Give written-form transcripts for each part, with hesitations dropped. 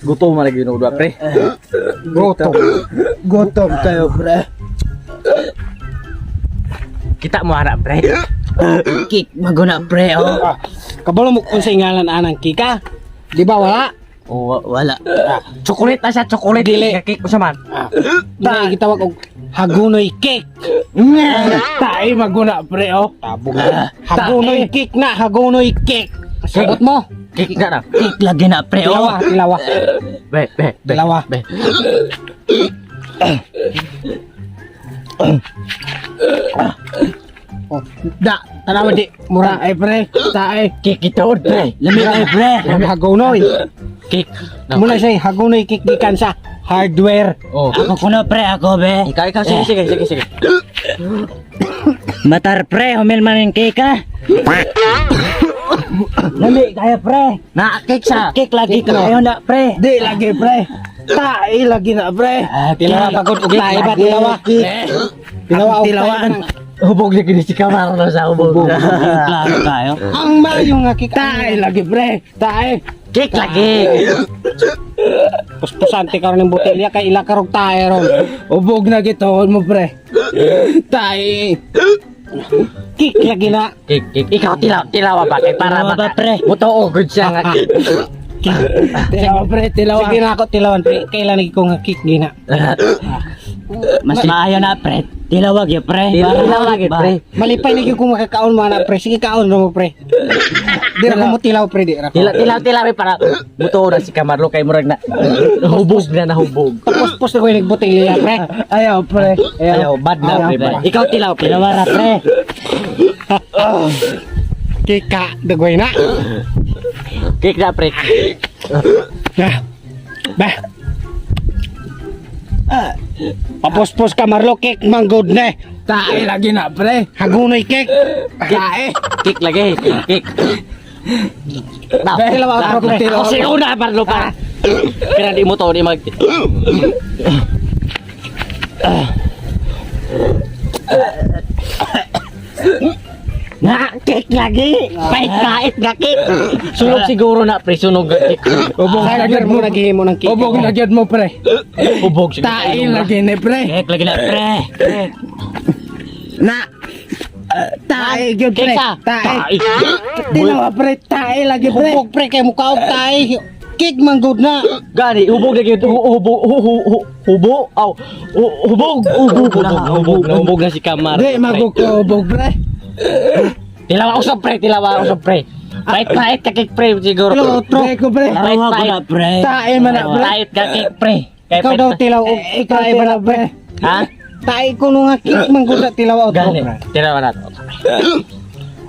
Gutom man lagi dua, pre. Gutom. Gutom kayo, pre. Kita mo harap, pre. Cake maguna, pre, oh. Ah, kabalo mo kung sa ngalan anang kika. Di ba wala? Oh, wala. Chocolate na siya, chocolate. Dili. Cake ko siya man. Ah, dili gitawag og hagunoy cake. Tae maguna, pre, oh. Tabog. Hagunoy cake na, hagunoy cake. Sagot mo. Cake na na. Cake lagi na, pre, oh. Tilawa, tilawa. Be, be, be. Dalawa. Be. Oh, da, tanawa di. Mura. Tae, pre. Tae. Cake ito, pre. Lami ay, pre. Mura hagunoy. Cake. No. Muna siya hagunoy cake gikan sa hardware. Oh. Ako kuno, pre, ako be. Ikaw, ikaw, sige, sige, sige, sige. Matar, pre, humil man yung cake, ah. Lami kayo, pre. Na, cake siya. Cake lagi kayo na, pre. Di lagi, pre. Tae lagi na, pre. Ah, Tilawa cake. pagod og tae ba tilawa? Tilawa og Tilawaan. tae. Hubog na gini si Camarlo sa hubog. Klaro kayo. Ang maayo nga cake. Tae lagi, pre. Tae. Cake lagi. Puspusante karon ng botelya kay ila karog tae ron. Ubog na gituon mo, pre. Tae. Cake lagi na. Cake, cake. Ikaw, tilaw, tilawa ba? Kay para Tilawa ba, pre? Buto good siya nga. Tilawa, pre. Tilawa. Sige na ako tilawan pre. Kailan lagi ko nga cake gina. Mas maayo na, pre. Tilawag yun, pre. Tilaw lagi, pre. Malipay lagi ko makakaon mo na pre. Sige kaon mo pre. Di ra ko mo tilaw pre di ra ko. Tilaw, tilaw, tilaw, eh, para buto na si Camarlo kay murag na hubog na nahubog. Puspos na ko yung botelya pre. Ayaw, pre. Ayaw. Ayaw, bad na, pre. Pre. Ikaw tilaw, pre. Tilawa ra, pre. Cake ka dagway na. Cake na, pre. Na. Ba. Papuspos ka Marlo cake man good na. Tae lagi na, pre. Hagunoy cake. Tae. Cake lagi, cake, cake. Na, Tilawa na, ako, pre. Ako si una, Marlo pa. Kaya di mo to, di mag... Na, cake lagi. Pait-pait nga cake. Sunog siguro na, pre. Sunog na cake. Ubog na Hardware gyud mo mo. naghihimo ng cake. Ubog na gyud mo, pre. Hubog siguro. Tae lagi ni, pre. Cake lagi na, pre. Na. Tae gyud, pre. Cake sa. Tae. Tilawa, pre. Tae lagi, pre. Hubog pre kay mukha og tae. Cake man good na. Gani, hubog na gyud. Hubog, hubo, aw, hubog, hubog, hubog, hubog, hubog na si Kamar. Di maguko ubog, pre. Tilawa usap, pre, tilawa usap, pre. Pait-pait ka cake, pre, siguro. Tilawa otro. Pre ko, pre. Tilawa ko na, pre. Tae man na, pre. Pait ka cake, pre. Kay Ikaw pait daw na- tilaw og Ikaw tae ba na tilaw, pre. Ha? Tae ko no nga cake man good na tilaw otro. Gani, pre. tilawa na to.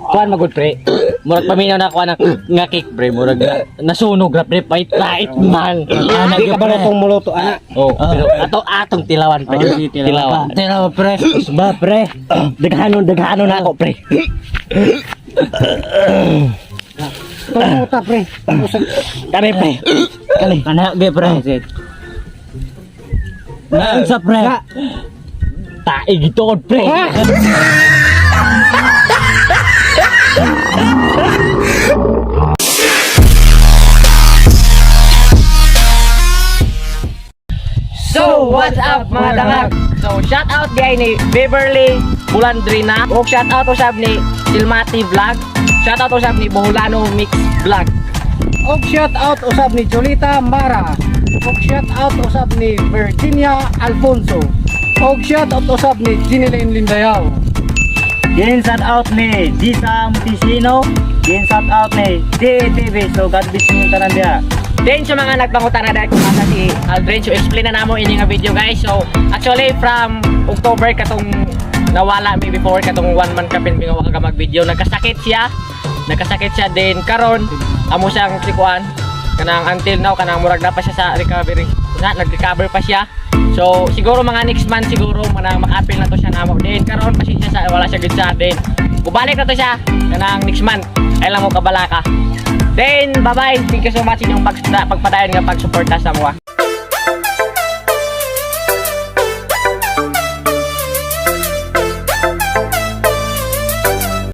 Kuan magud, pre. Murag paminaw na kuan nga cake, pre. Murag nasunog ra, pre. Pait-pait man. Ana, Di ka ba pre. lutong muluto ana? Oh, pero ato atong tilawan, pre. Oh, sige, tilawan. Tilawa, pre. Ba, pre. Daghanon, daghanon na ako, pre. Tumuta pre. Usag Kani, pre. Kani. Kana, ge, pre. Naunsa, pre. Na. Tae gituod, pre. So, what's up mga dangag? So, shout out gay ni Beverly Bulandrina. O shout out usab ni Silmati Vlog. Shout out usab ni Boholano Mix Vlog. Og shout out usab ni Julita Mara. Og shout out usab ni Virginia Alfonso. Og shout out usab ni Ginilyn Lindayaw. Din shout out ni Gisa Montesino. Din shout out ni DTV. So God bless you tanan diha. Then sa mga nagpangutana dahil kung asa si Aldrin, so explain na namo ini nga video, guys. So actually from October katong nawala mi before katong one month kapin bingawa ka mag video, nagkasakit siya. Nagkasakit siya din karon amo siyang sikuan kanang until now kanang murag na pa siya sa recovery. Na nag-recover pa siya. So siguro mga next month siguro manang maka-appeal na to siya namo. Then karon pasensya sa wala siya gud sa din. Bubalik na to siya kanang next month. Ay lang mo kabalaka. Then, bye-bye. Thank you so much inyong pagpadayon nga pagsuporta sa mga.